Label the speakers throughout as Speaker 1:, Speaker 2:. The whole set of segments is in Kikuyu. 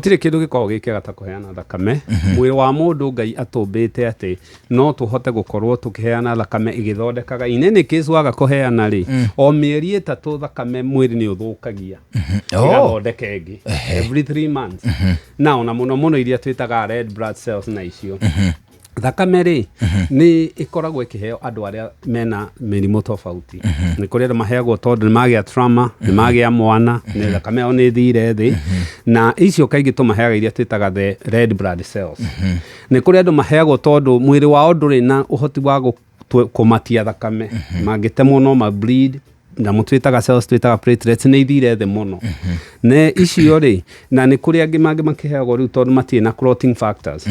Speaker 1: Gũtirĩ kĩndũ gĩkoragwo gĩ kĩega ta kũheana thakame. Mwĩrĩ wa mũndũ Ngai atũmbĩte atĩ no tũhote gũkorwo tũkĩheana thakame ĩgĩthondekaga. In any case waga kũheana rĩ, o mĩeri 3 thakame mwĩrĩ nĩ ũthũkagia ĩgathondeka ĩngĩ every 3 months. Na ona mũno mũno iria twĩtaga red blood cells na icio. Thakame rĩ, nĩ ĩkoragwo ĩkĩheo andũ arĩa mena mĩrimũ tofauti. Nĩ kũrĩ andũ maheagwo tondũ nĩ magĩa trauma, nĩ magĩa mwana, nĩ thakame yao nĩ ĩthire thĩ, na icio kaingĩ tũmaheaga iria twĩtaga the red blood cells. Nĩ kũrĩ andũ maheagwo tondũ mwĩrĩ wao ndũrĩ na ũhoti wa kũmatia thakame, mangĩtemwo no ma bleed, nyamũ twĩtaga cells, twĩtaga platelets, nĩ ithire thĩ mũno nĩ icio rĩ. Na nĩ kũrĩ angĩ mangĩ makĩheagwo rĩu tondũ matirĩ na clotting factors.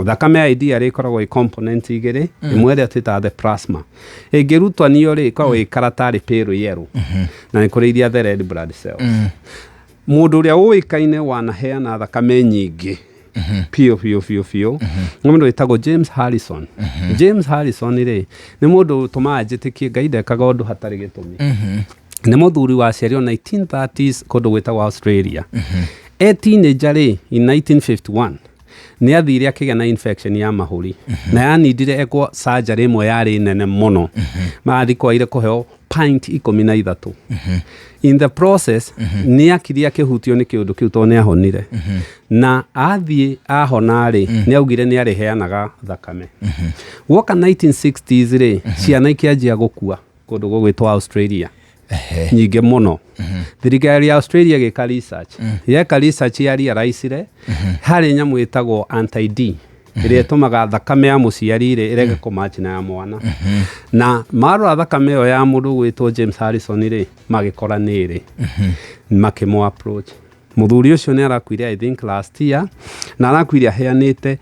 Speaker 1: Thakame ya ideally ĩkoragwo ĩ component igĩrĩ, ĩmwe ĩrĩa twĩtaga the plasma, ĩngĩrutwo niyo rĩ, ĩkoragwo ĩ karatarĩ pale yellow, na nĩ kũrĩ iria the red blood cells. Mũndũ ũrĩa ũĩkaine wanaheana thakame nyingĩ biũ biũ biũ biũ nĩ mũndũ wĩtagwo James Harrison. James Harrison rĩ, nĩ mũndũ ũtũmaga njĩtĩkie Ngai ndekaga ũndũ hatarĩ gĩtũmi. Nĩ mũthuri waciarirwo 1930s kũndũ gwĩtagwo Australia. E teenager rĩ, in 1951 nĩ athire akĩgĩa na infection ya mahũri na yanindire ekwo surgery ĩmwe yarĩ nene mũno, mathikwaire kũheo pint 13. In the process nĩ akirie akĩhutio nĩ kĩũndũ kĩu tondũ nĩ ahonire, na athiĩ ahona rĩ, nĩ augire nĩ arĩheanaga thakame. Guoka 1960s rĩ, ciana ikĩanjia gũkua kũndũ gũgwĩtwo Australia nyingĩ mũno. Thirikari ya Australia ĩgĩka research. Yeka research ya realizire harĩ nyamũ ĩtagwo anti-D ĩrĩa ĩtũmaga thakame ya mũciari rĩ ĩrege kũmatch na ya mwana, na marora thakame ĩyo ya mũndũ gwĩtwo James Harrison rĩ, magĩkora nĩ ĩrĩ. Makĩmũ approach. Mũthuri ũcio nĩ arakuire, I think last year, na arakuire aheanĩte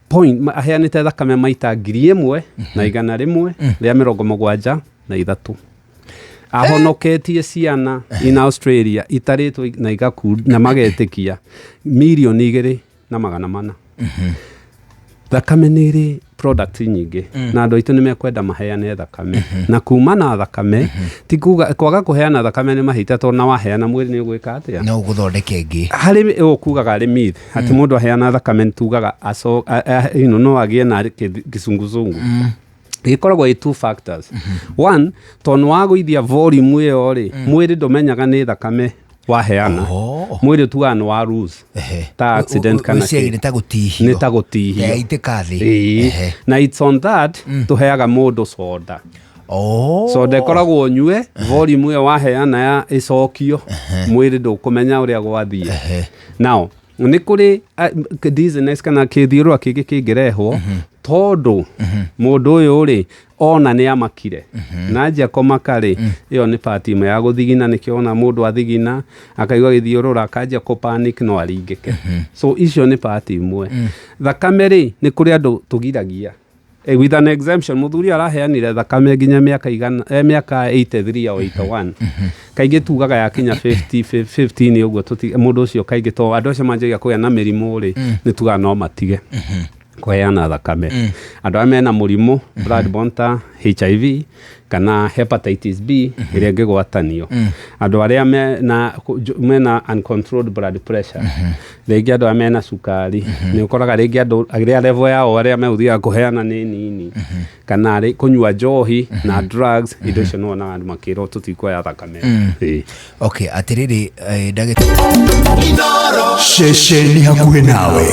Speaker 1: point aheanĩte thakame maita 1173. Ahonoketie ciana in Australia itarĩtwo na igaku na magetĩkia mirioni 2,400. Thakame nĩ ĩrĩ product nyingĩ, na andũ aitũ nĩ mekwenda maheane thakame, na kuma na thakame ti kuga kwaga kũheana thakame nĩ mahĩtia, tondũ na waheana mwĩrĩ nĩ ũgwĩka atĩa?
Speaker 2: No ũgũthondeka ĩngĩ.
Speaker 1: Harĩ ũkugaga arĩ myth atĩ mũndũ aheana thakame nĩ tugaga aco no agĩe na kĩzunguzungu. Gĩkoragwo ĩ two factors. One, tondũ wagũithia volume ĩyo rĩ, mwĩrĩ ndũmenyaga nĩ thakame waheana. Mwĩrĩ tugaga nĩ wa lose ta accident kana
Speaker 2: kĩ. Nĩ ta gũtihio.
Speaker 1: Nĩ ta gũtihio.
Speaker 2: Yaitĩka thĩ.
Speaker 1: Ĩĩ. Na it's on that tũheaga mũndũ soda. Soda ĩkoragwo ũnyue volume ĩyo waheana ya ĩcokio, mwĩrĩ ndũkũmenya ũrĩa gwathiĩ. Now nĩ kũrĩ dizziness kana kĩthiũrũra kĩngĩ kĩngĩrehwo tondũ mũndũ ũyũ rĩ, ona nĩ amakire na anjia kũmaka rĩ, ĩyo nĩ part ĩmwe ya gũthigina. Nĩkĩo ona mũndũ athigina akaigua gĩthiũrũra akanjia kũ panic, no aringĩke. So icio nĩ part imwe. Thakame rĩ, nĩ kũrĩ andũ tũgiragia. With an exemption, mũthuri araheanire thakame nginya mĩaka igana, mĩaka 83 o 81. Kaingĩ tugaga yakinya 50 15 ũguo mũndũ ũcio kaingĩ to andũ acio manjagia kũgĩa na mĩrimũ rĩ, nĩ tugaga no matige kũheana thakame. Andũ arĩa mena mũrimũ blood-borne ta HIV kana hepatitis B ĩrĩa ĩngĩgwatanio, andũ arĩa mena uncontrolled blood pressure, rĩngĩ andũ arĩa mena cukari, nĩ ũkoraga rĩngĩ andũ arĩa level yao arĩa megũthiaga kũheana nĩ nini, kana kũnyua njohi na drugs, indo icio nĩ wonaga andũ makĩrwo tũtikuoya thakame. Ĩĩ.
Speaker 2: Okay, atĩrĩrĩ, ndagĩtarĩ.
Speaker 3: Ceceni hakuhĩ nawe.